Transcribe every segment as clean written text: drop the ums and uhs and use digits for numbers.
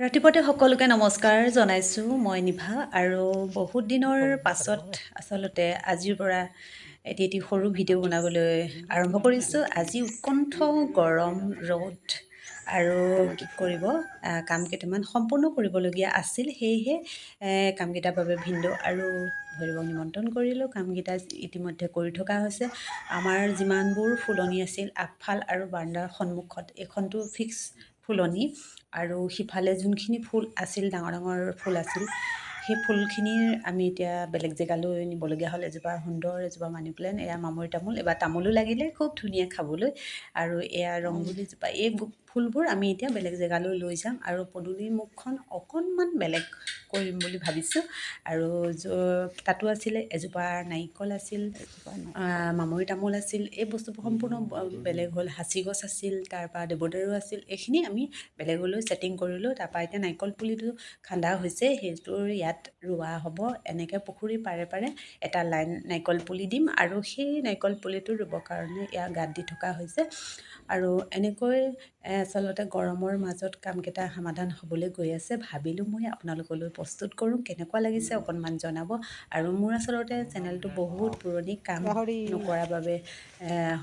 ৰাতিপুৱাতে সকলোকে নমস্কাৰ জনাইছোঁ। মই নিভা আৰু বহুত দিনৰ পাছত আচলতে আজিৰ পৰা এটি এটি সৰু ভিডিঅ' বনাবলৈ আৰম্ভ কৰিছোঁ। আজি উৎকণ্ঠ গৰম, ৰ'দ আৰু কি কৰিব, কাম কেইটামান সম্পূৰ্ণ কৰিবলগীয়া আছিল। সেয়েহে কামকেইটাৰ বাবে ভিনদেউ আৰু ভৈৰৱক নিমন্ত্ৰণ কৰিলোঁ। কামকেইটা ইতিমধ্যে কৰি থকা হৈছে। আমাৰ যিমানবোৰ ফুলনি আছিল, আগফাল আৰু বাৰাণ্ডাৰ সন্মুখত এইখনটো ফিক্স ফুলনি আৰু সিফালে যোনখিনি ফুল আছিল, ডাঙৰ ডাঙৰ ফুল আছিল, সেই ফুলখিনিৰ আমি এতিয়া বেলেগ জেগালৈ নিবলগীয়া হ'ল। এজোপা সুন্দৰ এজোপা মানি প্লেণ্ট, এয়া মামৰি তামোল, এবাৰ তামোলো লাগিলে, খুব ধুনীয়া খাবলৈ। আৰু এয়া ৰংগুলিজোপা। এই ফুলবোৰ আমি এতিয়া বেলেগ জেগালৈ লৈ যাম আৰু পদূলি মুখখন অকণমান বেলেগ কৰিম বুলি ভাবিছোঁ। আৰু তাতো আছিলে এজোপা নাৰিকল আছিল, মামৰি তামোল আছিল। এই বস্তুবোৰ সম্পূৰ্ণ বেলেগ হ'ল। সাঁচি গছ আছিল, তাৰপৰা দেৱদাৰু আছিল। এইখিনি আমি বেলেগলৈ ছেটিং কৰিলোঁ। তাৰপৰা এতিয়া নাৰিকল পুলিটো খান্দা হৈছে, সেইটোৰ ইয়াত ৰোৱা হ'ব। এনেকৈ পুখুৰীৰ পাৰে পাৰে এটা লাইন নাৰিকল পুলি দিম আৰু সেই নাৰিকল পুলিটো ৰুবৰ কাৰণে এয়া গাঁত দি থকা হৈছে। আৰু এনেকৈ আচলতে গৰমৰ মাজত কামকেইটা সমাধান হ'বলৈ গৈ আছে। ভাবিলোঁ মই আপোনালোকলৈ প্ৰস্তুত কৰোঁ। কেনেকুৱা লাগিছে অকণমান জনাব। আৰু মোৰ আচলতে চেনেলটো বহুত পুৰণি, কাম নকৰাৰ বাবে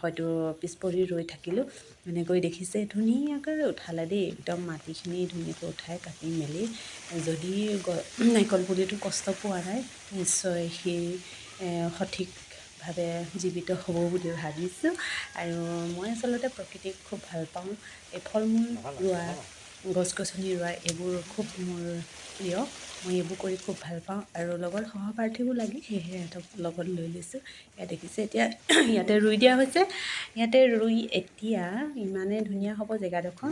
হয়তো পিছ পৰি ৰৈ থাকিলোঁ। এনেকৈ দেখিছে, ধুনীয়াকৈ উঠালে দেই, একদম মাটিখিনি ধুনীয়াকৈ উঠাই কাটি মেলি। যদি নাৰিকল পুলিটো কষ্ট পোৱা নাই, নিশ্চয় সি সঠিকভাৱে জীৱিত হ'ব বুলি ভাবিছোঁ। আৰু মই আচলতে প্ৰকৃতিক খুব ভাল পাওঁ। এই ফল মূল ৰোৱা, গছ গছনি ৰোৱা, এইবোৰ খুব মোৰ প্ৰিয়। মই এইবোৰ কৰি খুব ভাল পাওঁ আৰু লগত সহপাঠীও লাগে, সেয়েহে সিহঁতক লগত লৈ লৈছোঁ। এয়া দেখিছে, এতিয়া ইয়াতে ৰুই দিয়া হৈছে। ইয়াতে ৰুই এতিয়া ইমানেই ধুনীয়া হ'ব জেগাডোখৰ।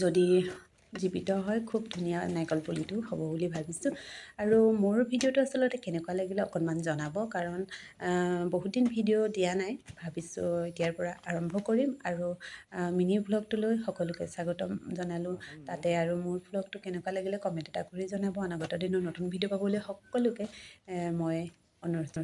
যদি জীৱিত হয়, খুব ধুনীয়া নাৰিকল পুলিটো হ'ব বুলি ভাবিছোঁ। আৰু মোৰ ভিডিঅ'টো আচলতে কেনেকুৱা লাগিলে অকণমান জনাব, কাৰণ বহুত দিন ভিডিঅ' দিয়া নাই। ভাবিছোঁ এতিয়াৰ পৰা আৰম্ভ কৰিম। আৰু মিনি ভ্লগটোলৈ সকলোকে স্বাগতম জনালোঁ তাতে। আৰু মোৰ ভ্লগটো কেনেকুৱা লাগিলে কমেণ্ট এটা কৰি জনাব। অনাগত দিনত নতুন ভিডিঅ' পাবলৈ সকলোকে মই অনুৰোধ